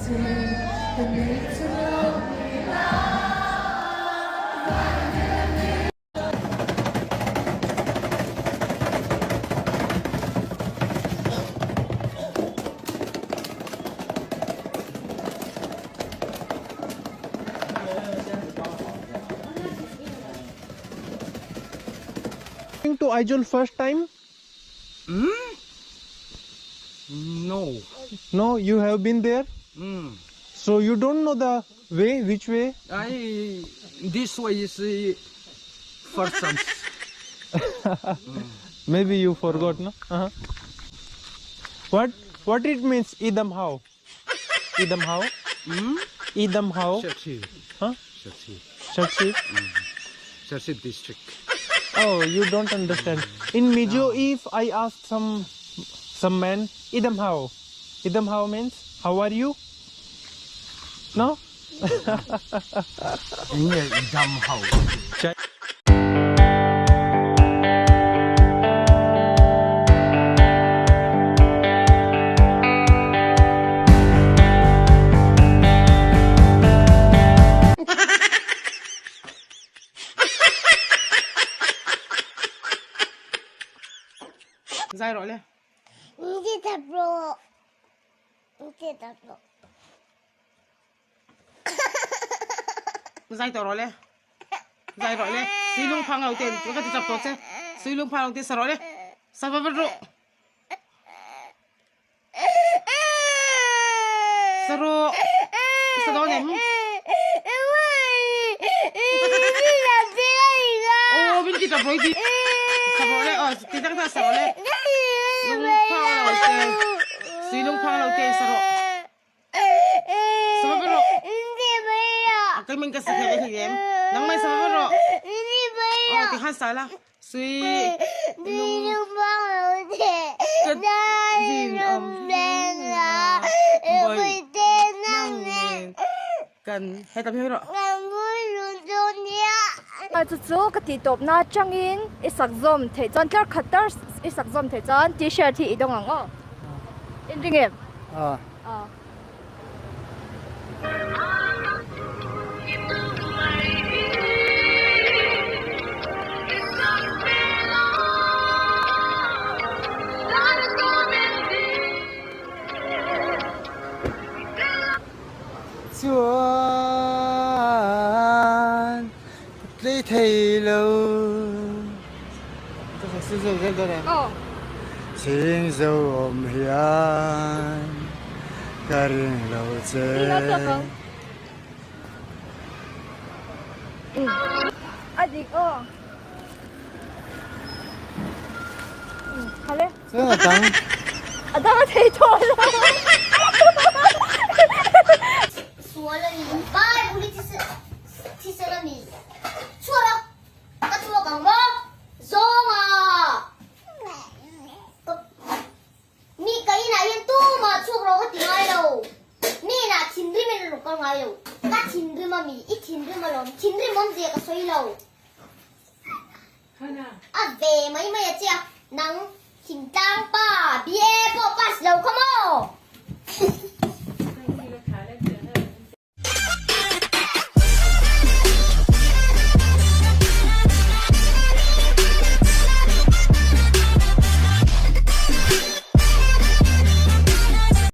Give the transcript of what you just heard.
To Aizawl first time? Hmm? No. No, you have been there? Mm. So you don't know the way, which way? I this way is first chance. Maybe you forgot, no? Uh-huh. What it means idam how? Idam how? Hmm? Idam how? Serchhip. Huh? Serchhip. Serchhip? Serchhip district. Oh, you don't understand. In Mizo, if I ask some man, idam how? Idam how means how are you? No? Yeah, idam how. Zai rawh le. Ni tap rawh. Ni tap rawh. Zai tawh rawh le. Zai rawh le. Sui lung phang lo ten ka ti chap tawh che. Sui lung phang lo te sa rawh le. Sa va va rawh. Sa rawh. Sa dawn em? Aw min ti tap rawh i ti. Sa rawh le. Aw ti tak tak sa rawh le. Lung phang lo te. Sui lung phang lo te sa rawh. Sa va va rawh. A kei min ka sa thei thei em. Nang mai sa va va rawh. Aw ti khan sa la. Sui lung ka zin awm Bawihte nang nen kan hetah phei rawh. Chu chu ka tih tawpna atangin i sak zawm theih chuan tlar khat tar i sak zawm theih chuan t-shirt hi i dawng ang aw. Inring em? Aw. Chuan ka tlei thei lo. Chhing zo awm hian ka ring lo che. Chuan a dang. A dang a thei tawh lo. Sual a ni. Bible hi thisen a ni. Chhuat a, ka chhuak ang maw? Zawnga! Mi ka inah hian tumah chhuak rawh ka ti ngai lo. Mi inah thinrim in a rawn kal ngai lo. Ka thinrim a mi, i thinrim alawm. Thinrim awmzia ka sawi lo. A ve mai mai a che a, nang thingtlang pa BA pawh pass lo kha maw?